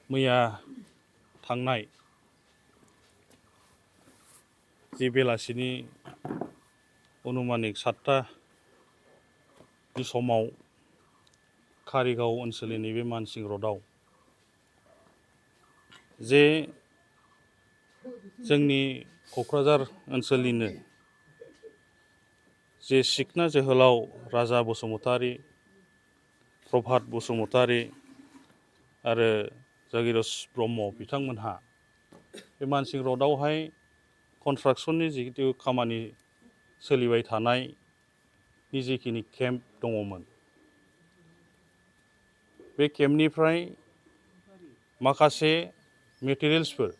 मैया थांनाय जि बेलासिनि अनुमानिक 7टानि समाव कारिगाव ओनसोलनि नैबे मानसिं र'डआव जे जोंनि क'क्राझार ओनसोलनिनो जे सिखना जोहोलाव राजा बसुमतारी, प्रभात बसुमतारी आरो जागिरस ब्रह्म बिथांमोनहा बे मानसिं र'डआवहाय कन्स्ट्राक्शननि जितु खामानि सोलिबाय थानायनि जिखिनि केम्प दङमोन, बे केम्पनिफ्राय माखासे मेटेरियेल्सफोर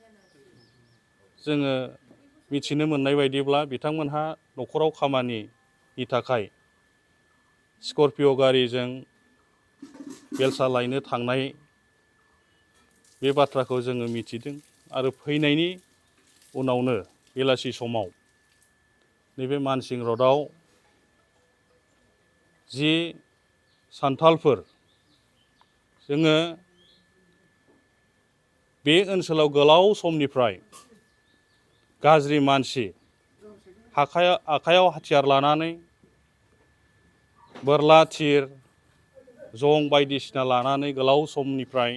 जोङो मिथिनो मोननाय बायदिब्ला बिथांमोनहा न'खराव खामानिनि थाखाय स्कर्पिय' गारिजों बेलसा लायनो थांनाय बे बाथ्राखौ जोङो मिथिदों आरो फैनायनि उनावनो बेलासि समाव नैबे मानसिं र'डआव जि सान्थालफोर जोङो बे ओनसोलाव गोलाव समनिफ्राय गाज्रि मानसि आखायाव हाथियार लानानै बोरला थिर जं बायदिसिना लानानै गोलाव समनिफ्राय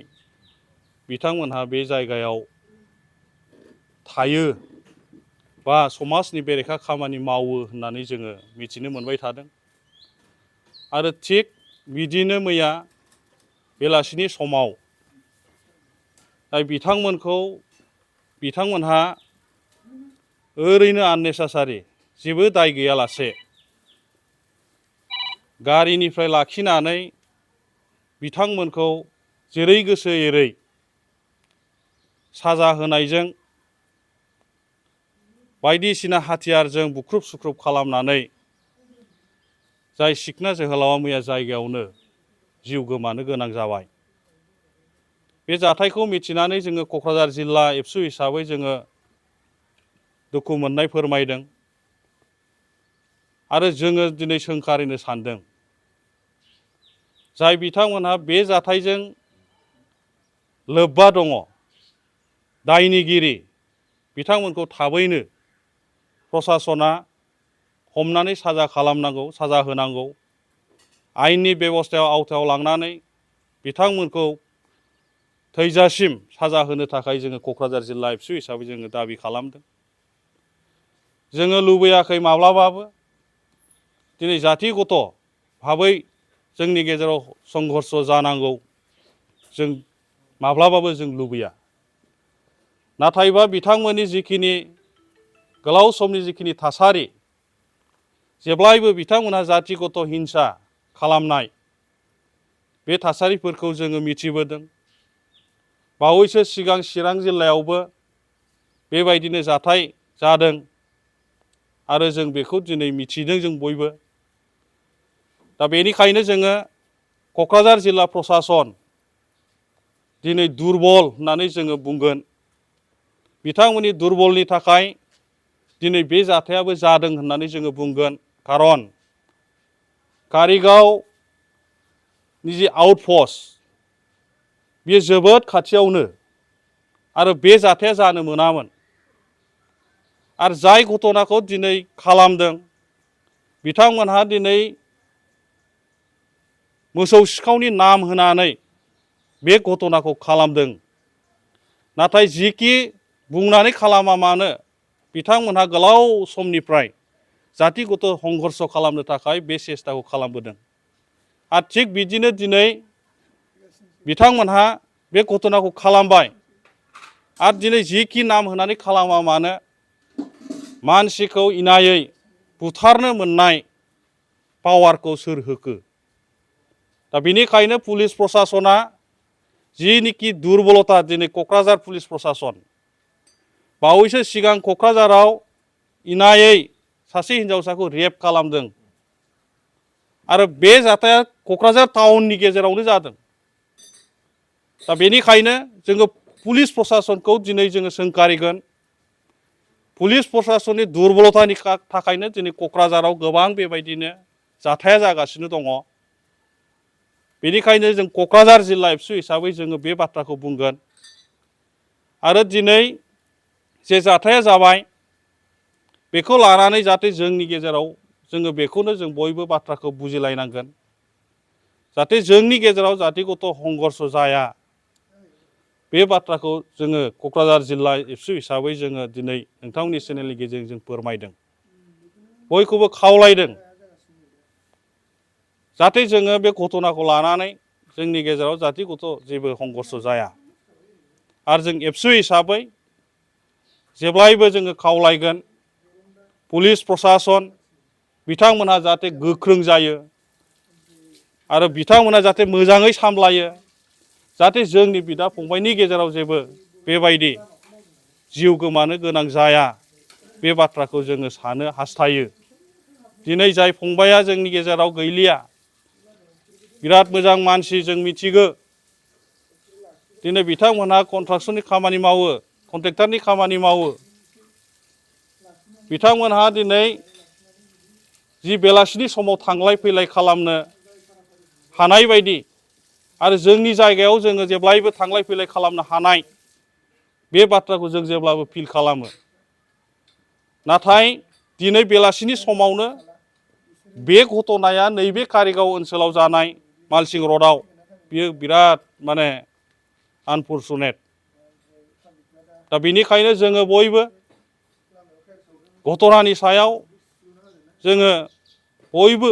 बिथांमोनहा बे जायगायाव थायो बा समाजनि बेरेखा खामानि मावो होननानै जोङो मिथिनो मोनबाय थादों। आरो थिग बिदिनो मैया बेलासिनि समाव बिथांमोनहा ओरैनो आननेसासारि जेबो दाय गैयालासे गारिनिफ्राय लाखिनानै बिथांमोनखौ जेरै गोसो एरै साजा होनायजों बायदिसिना हाथियारजों बुख्रुब सुख्रुब खालामनानै जाय सिखना जोहोलावा मैया जायगायावनो जिउ गोमानो गोनां जाबाय। बे जाथायखौ मिथिनानै जोङो क'क्राझार जिल्ला एबसु हिसाबै जोङो दुखु मोननाय फोरमायदों आरो जोङो दिनै सोंखारिनो सानदों जाय बिथांमोनहा बे जाथायजों लोब्बा दङ, दायनिगिरि बिथांमोनखौ थाबैनो प्रसासना हमनानै साजा खालामनांगौ, साजा होनांगौ। आयेननि बेबस्थायाव आवथायाव लांनानै बिथांमोनखौ थैजासिम साजा होनो थाखाय जोङो क'क्राझार जिल्ला एबसु हिसाबै जोङो दाबि खालामदों। जोङो लुबैयाखै माब्लाबाबो दिनै जाथिगत भाबै जोंनि गेजेराव संघर्ष जानांगौ, जों माब्लाबाबो जों लुबैया। नाथायबा बिथांमोननि जिखिनि गोलाव समनि जिखिनि थासारि, जेब्लायबो बिथांमोनहा जाथिगत हिंसा खालामनाय बे थासारिफोरखौ जोङो मिथिबोदों। बावैसो सिगां चिरां जिल्लायावबो बेबायदिनो जाथाय जादों आरो जों बेखौ दिनै मिथिदों जों बयबो। दा बेनिखायनो जोङो क'क्राझार जिल्ला प्रसासन दिनै दुरबल होननानै जोङो बुंगोन। बिथांमोननि दुरबलनि थाखाय दिनै बे जाथायाबो जादों होननानै जोङो बुंगोन। खारन कारिगावनि जि आउटपस्ट बेयो जोबोद खाथियावनो आरो बे जाथाया जानो मोनामोन। आरो जाय घटनाखौ दिनै खालामदों बिथांमोनहा दिनै मोसौ सिखावनि नाम होनानै बे घटनाखौ खालामदों। नाथाय जिखि बुंनानै खालामा मानो बिथांमोनहा गोलाव समनिफ्राय जाथिगत संघर्ष खालामनो थाखाय बे सेस्टाखौ खालामबोदों। आरो थिग बिदिनो दिनै बिथांमोनहा बे घटनाखौ खालामबाय आरो दिनै जिखि नाम होनानै खालामा मानो मानसिखौ इनायै बुथारनो मोननाय पावारखौ सोर होखो? दा बेनिखायनो पुलिस प्रसासना जिनिखि दुरबलता दिनै क'क्राझार पुलिस प्रसासन बावैसो सिगां क'क्राझाराव इनायै सासे हिनजावसाखौ रेप खालामदों आरो बे जाथाया क'क्राझार टाउननि गेजेरावनो जादों। दा बेनिखायनो जोङो पुलिस प्रसासनखौ दिनै जोङो सोंखारिगोन। पुलिस प्रसासननि दुरबलतानि थाखायनो दिनै क'क्राझाराव गोबां बेबायदिनो जाथाया जागासिनो दङ। बेनिखायनो जों क'क्राझार जिल्ला एबसु हिसाबै जोङो बे बाथ्राखौ बुंगोन। आरो दिनै जे जाथाया जाबाय बेखौ लानानै जाहाथे जोंनि गेजेराव जोङो बेखौनो जों बयबो बाथ्राखौ बुजिलायनांगोन जाहाथे जोंनि गेजेराव जातिगत संघर्ष जाया बे बाथ्राखौ जोङो क'क्राझार जिल्ला एबसु हिसाबै जोङो दिनै नोंथांमोननि चेनेलनि गेजेरजों जों फोरमायदों बयखौबो खावलायदों जाहाथे जोङो बे घटनाखौ लानानै जोंनि गेजेराव जातिगत जेबो संघर्ष जाया आरो जों एबसु हिसाबै जेब्लायबो जोङो खावलायगोन पुलिस प्रशासन बिथांमोनहा जाहाथे गोख्रों जायो आरो बिथांमोनहा जाहाथे मोजाङै सामलायो जाहाथे जोंनि बिदा फंबायनि गेजेराव जेबो बेबायदि जिउ गोमानो गोनां जाया बे बाथ्राखौ जोङो सानो हास्थायो दिनै जाय फंबाया जोंनि गेजेराव गैलिया बिराद मोजां मानसि जों मिथिगौ दिनै बिथांमोनहा कन्ट्राक्सननि खामानि मावो कन्ट्रेक्टरनि खामानि मावो बिथांमोनहा दिनै जि बेलासिनि समाव थांलाय फैलाय खालामनो हानाय बायदि आरो जोंनि जायगायाव जोङो जेब्लायबो थांलाय फैलाय खालामनो हानाय बे बाथ्राखौ जों जेब्लाबो फिल खालामो नाथाय दिनै बेलासिनि समावनो बे घटनाया नैबे कारिगाव ओनसोलाव जानाय मालसिं रडआव बियो बिराद माने आनफर्चुनेट दा बेनिखायनो जोङो बयबो घटनानि सायाव जोङो बयबो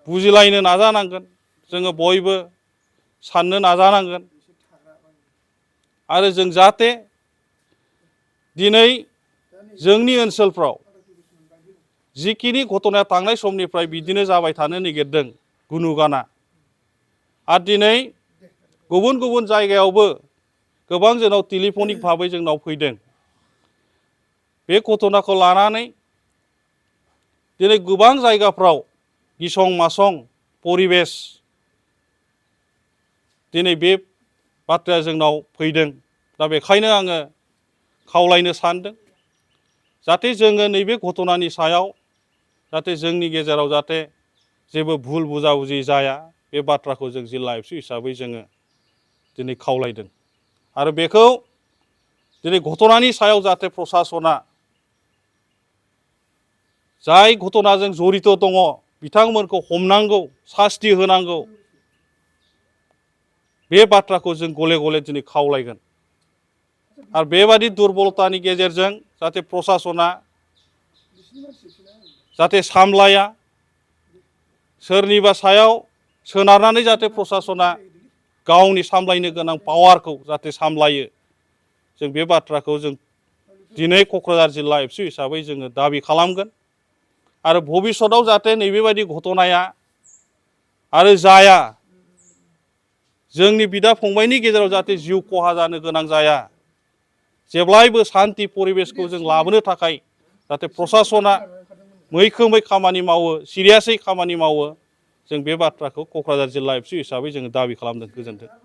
बुजिलायनो नाजानांगोन जोङो बयबो साननो नाजानांगोन आरो जों जाहाथे दिनै जोंनि ओनसोलफ्राव जिखिनि घटनाया थांनाय समनिफ्राय बिदिनो जाबाय थानो नागिरदों गुनु गाना आरो दिनै गुबुन गुबुन जायगायावबो गोबां जोंनाव टेलिफनिक भाबै जोंनाव फैदों बे घटनाखौ लानानै दिनै गोबां जायगाफ्राव गिसं मासं परिबेस दिनै बे बाथ्राया जोंनाव फैदों दा बेखायनो आङो खावलायनो सानदों जाहाथे जोङो नैबे घटनानि सायाव जाहाथे जोंनि गेजेराव जाहाथे जेबो भुल बुजा-बुजि जाया बे बाथ्राखौ जों जिल्ला एबसु हिसाबै जोङो दिनै खावलायदों आरो बेखौ दिनै घटनानि सायाव जाहाथे प्रसासना जाय घटनाजों जड़ित दङ बिथांमोनखौ हमनांगौ सास्ति होनांगौ बे बाथ्राखौ जों गले गले दिनै खावलायगोन आरो बेबादि दुरबलतानि गेजेरजों जाहाथे प्रसासना जाहाथे सामलाया सोरनिबा सायाव सोनारनानै जाहाथे प्रसासना गावनि सामलायनो गोनां पावारखौ जाहाथे सामलायो जों बे बाथ्राखौ जों दिनै क'क्राझार जिल्ला एबसु हिसाबै जोङो दाबि खालामगोन आरो भबिष्यतआव जाहाथे नैबेबायदि घटनाया आरो जाया जोंनि बिदा फंबायनि गेजेराव जाहाथे जिउ खहा जानो गोनां जाया जेब्लायबो सान्ति परिबेसखौ जों लाबोनो थाखाय जाहाथे प्रसासना मैखोमै खामानि मावो सिरियासै खामानि मावो जों बे बाथ्राखौ क'क्राझार जिल्ला एबसु हिसाबै जोङो दाबि खालामदों। गोजोन्थों।